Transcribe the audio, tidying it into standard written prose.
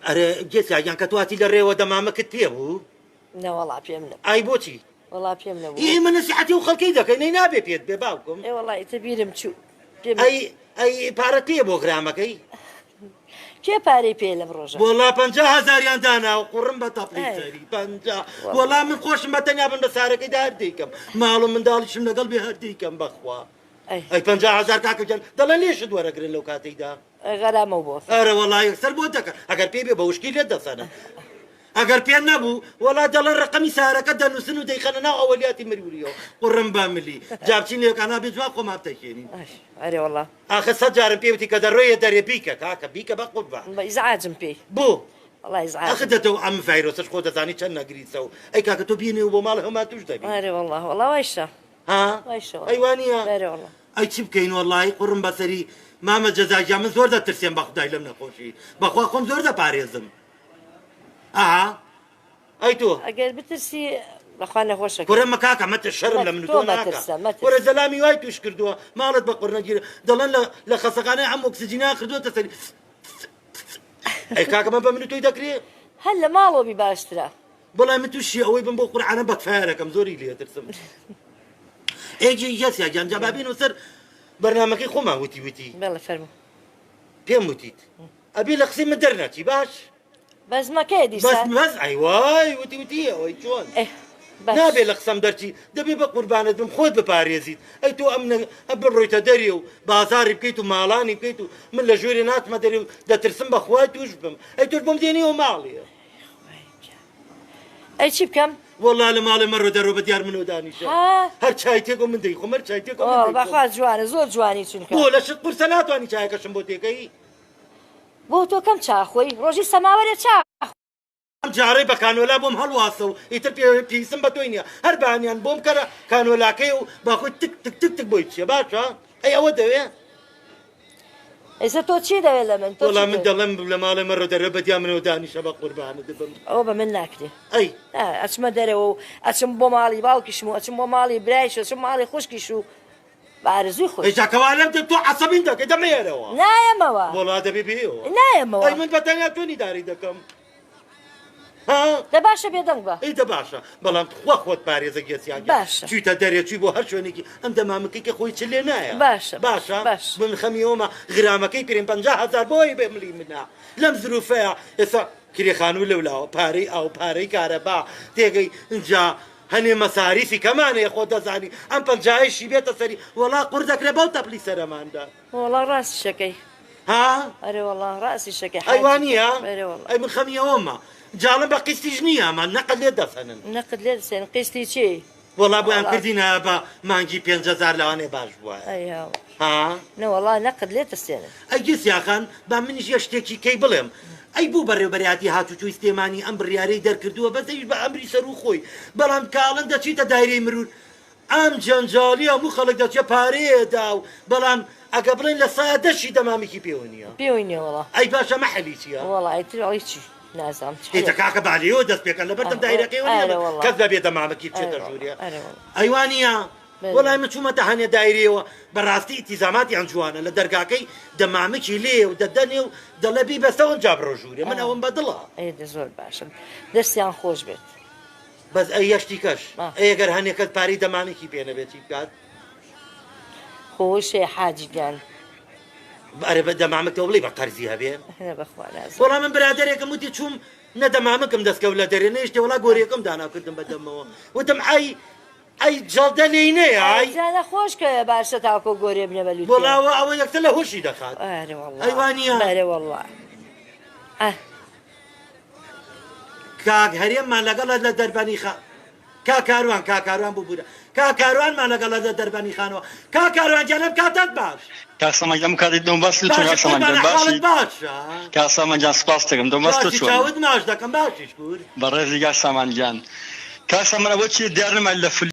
ئەرێ گێسیا گیان کە تۆ هاتی لە ڕێوە دەمامکت پێ بوو؟ نەوەڵا پێم نەبوو. ئای بۆچی؟ وەڵا پێم نەبوو. ئی ئێمە نەسیحەتی ئەو خەڵکەی دەکەین ئەی نابێ پێت بێ باوکم. ئێ وەڵا ئیتر بیرم چوو. پێم ئەی ئەی پارەت پێیە بۆ غرامەکەی؟ کێ پارەی پێیە لەم ڕۆژە؟ وەڵا 50 هەزاریان داناوە قوڕم بە تەپڵی سەری 50 وەڵا من خۆشم بە تەنیا بم بە سارەکەیدا هەر دەیکەم ماڵ و منداڵیشم لەگەڵ بێ هەر دەیکەم بەخوا. ئەی 50 هەزار کاکە گیان دەڵێن لێشت وەرەگرن لەو کاتەیدا. غەرامە بۆ. ئەرە وەڵا یەکسەر بۆت دەکەن ئەگەر پێی بێ بە وشکی لێت دەسەنن. ئەگەر پێ نەبوو وەڵا دەڵێن ڕەقەمی سارەکە دەنووسن و دەیخەنە ناو ئەوەلیاتی مروریەوە قوڕم بە ملی جا بچین لە یەکانا بێ جوان خۆمان بتەکێنین. ئەرێ وەڵا. ئاخر سەد جارم پێ وتی کە دەڕۆیە دەرێ بیکە کاکە بیکە بە قوربان. بە ئیزعاجم پێی. بۆ؟ وەڵا ئیزعاجم. ئاخر دەتەو ئەم ڤایرۆسەش خۆ دەزانی چەند نەگریسە و ئەی کاکە تۆ بینێ و بۆ ماڵ هەمان توش دەبی. ئەرێ وەڵا وەڵا وایشە. ها؟ وایشە وەڵا. ئەی وانییە؟ بەرێ وەڵا. ئەی چی بکەین وەڵاهی قوڕم بەسەری مامە جەزا گیان من زۆر دەترسێم بە خودای لەم نەخۆشی بەخوا خۆم زۆر دەپارێزم. ئەها ئەی تۆ ئەگەر بترسی بەخوا نەخۆشەکە کورە مە کاکە مەتر شەرم لە من و تۆ ناکە کورە زەلامی وای توش کردووە ماڵت بە قوڕ نەگیرە دەڵێن لە لە خەسەخانەی عەم ئۆکسجینیان خردووەتە سەری ئەی کاکە مە بە من و تۆی دەکرێ هەر لە ماڵەوە بی باشترە بەڵام من تووشی ئەوەی بم بۆ قورعانە بە فایەرەکەم زۆری لێ ترسم ئێجی یەسیا گیان جا با بێنەوە سەر بەرنامەکەی خۆمان وتی وتی بەڵێ فەرموو پێم وتیت ئەبێ لە قسەی من دەرنەچی باش بەس مەکەیە بەس دیسان بەس ئەی وای وتی وتی ئەوەی چۆن ئێ باش نابێ لە قسەم دەرچی دەبێ بە قوربانت بم خۆت بپارێزیت ئەی تۆ ئەم نە- ئەم بڕۆیتە دەرێ و بازاڕی بکەیت و ماڵانی بکەیت و من لە ژوورێ ناتمە دەرێ و دەترسم بە خوای توش بم ئەی تۆش بۆم دێنیەوە ماڵێ ئەی چی بکەم؟ وەڵا لە ماڵێ مەڕۆ دەرۆ بە دیار منەوە دانیشە ها؟ هەر چای تێکۆ من دەیخۆم هەر چای تێکۆ من ئۆ دەیخۆم بەخوا جوانە زۆر جوانی چونکە بۆ لەشت قورسە ناتوانی چایەکەشم بۆ تێکەی؟ بۆ تۆ کەم چا خۆی ڕۆژی سەماوەرێ چا. ئەم جارەی بە کانۆلا بۆم هەڵواسە و ئیتر پێویستم بە تۆی نییە هەر بەیانیان بۆم کەرە کانۆلاکەی و با خۆی تک تک تک تک بۆی بچێ باشە ئەی ئەوە دەوێ؟ ئێستا تۆ چی دەوێ لە من تۆ وەڵا چی من دەوێ؟ دەڵێم لە ماڵێ مەڕۆ دەرێ بە دیا منەوە دانیشە بە قوربانت بم. ئەوە بە من ناکرێ. ئەی. نا ئەچمە دەرەوە و ئەچم بۆ ماڵی باوکیشم و ئەچم بۆ ماڵی برایش و ئەچم ماڵی خوشکیش و بە ئارەزووی خۆی. ئەی جا کەوا لەم تۆ عەسەبیم دەکەی دەمەیەرەوە. نایەمەوە. وەڵا دەبێ بێیەوە. نایەمەوە. ئەی من بە تەنیا چۆن ئیدارەی دەکەم؟ ها؟ دە باشە بێدەنگ بە. ئەی دە باشە بەڵام تخوا خۆت پارێزە گێسیا گیان. باشە. چویتە دەرێ چوی بۆ هەر شوێنێکی ئەم دەمامکەی کە خۆی چ لێ نایە. باشە باشە باش. من خەمی ئەوەمە غرامەکەی پێرێم 50 هەزار بۆی بێ ملی منە لەم زروفەیە ئێستا کرێ خانوو لەولاوە پارەی ئاو پارەی کارەبا تێگەی ئینجا هەنێ مەساریفی کەمان هەیە خۆت دەزانی ئەم پەنجایەشی بێتە سەری وەڵا قوڕ دەکرێ بەو تەپلی سەرەماندا. وەڵا ڕاستیشەکەی. ها؟ ئەرێ وەڵا ڕاستیشەکەی ئەی وا حاجی نییە؟ ئەرێ وەڵا. ئەی من خەمی ئەوەمە. جاڵم بە قیستیش نییە ئەمە نەقد لێت دەسەنن. نەقد لێت دەسێنن قیستی چی؟ وەڵا بۆیان وەڵا. کردینایە بە مانگی 5000 لەوانەیە باش بوایە. ئەی هاوار. ها؟ نەوەڵا نەقد لێت دەسێنن. ئەی گیسیا خان با منیش یە شتێکی کەی بڵێم ئەی بۆ بەڕێوبەرایەتی هاتوچۆی سلێمانی ئەم بڕیارەی دەرکردووە بەس ئەویش بە ئەمری سەروو خۆی بەڵام کاڵن دەچیتە دایرەی مرور ئەم جەنجاڵی هەموو خەڵک دەچێ پارەیە دا و بەڵام ئەگە بڵێن لە سایە دەشی دەمامکی پێوە نییە پێوەی نییە وەڵا ئەی باشە مە حەلی چییە؟ وەڵا ئیتر ئەڵی چی نازانم چ ئێتە حەلێک کاکە با لێوە دەست پێکەن لەبەردەم دایرەکەیەوە نییە ئەرێ وەڵا کەس بەبێ دەمامکی بچێتە ئەرێ وەڵا ژوورێ ئەرێ وەڵا ئەی وا نییە؟ بەرێ وەڵای من چوومەتە هەنێ دایرەیەوە بەڕاستی ئیتیزاماتیان جوانە لە دەرگاکەی دەمامکی لێیە و دەدەنێ و دەڵێ بیبەستەوە ئینجا بڕۆ ژوورێ من ئەوەم بە دڵە. ئەی دە زۆر باشە دەستیان خۆش بێت. بەس ئەی یەشتی کەش ئەی گەر هەنێ کەس پارەی دەمامکی پێ نەبێت چی بکات؟ خۆشێ حاجی گیان. ئەرێ بە دەمامک تۆ بڵێی بە قەرزی هەبێ؟ نە بەخوا نازانم. وەڵا من برادەرێکم وتی چووم نە دەمامکم دەستکەوت لە دەرێ نەیشتێ وەڵا گۆریەکەم دانا کردم بە دەمەوە وتم ئەی ئەی جەڵدە لێی نەیای؟ ئەرێ جا نەخۆش کەوێ باشە تاکۆ گۆرێ بنێ بە لوتێ. وەڵا ئەوە ئەوە یەکسەر لە هۆشی دەخات. ئەرێ وەڵا. ئەی وا نییە؟ بەرێ وەڵا. ئە. کاک هەرێممان لەگەڵە لە دەربەنی خا کاک کاروان کاک کاروان ببورە کاک کاروانمان لەگەڵە لە دەربەنی خانەوە کاک کاروان گیان ئەم کاتەت باش. کاک سامان گیان ئەم کاتەی دڵم باش تۆ چۆنی باشە کاک سامان قوربان گیان ئەحواڵت باشی باشە؟ کاک سامان گیان سپاست دەکەم دڵم باش تۆ باشی چۆنی؟ چاوت ماچ دەکەم باشی شکور. بەڕێزی کاک سامان گیان کاک سامان ئەوە چیە دیار نەما لە فل.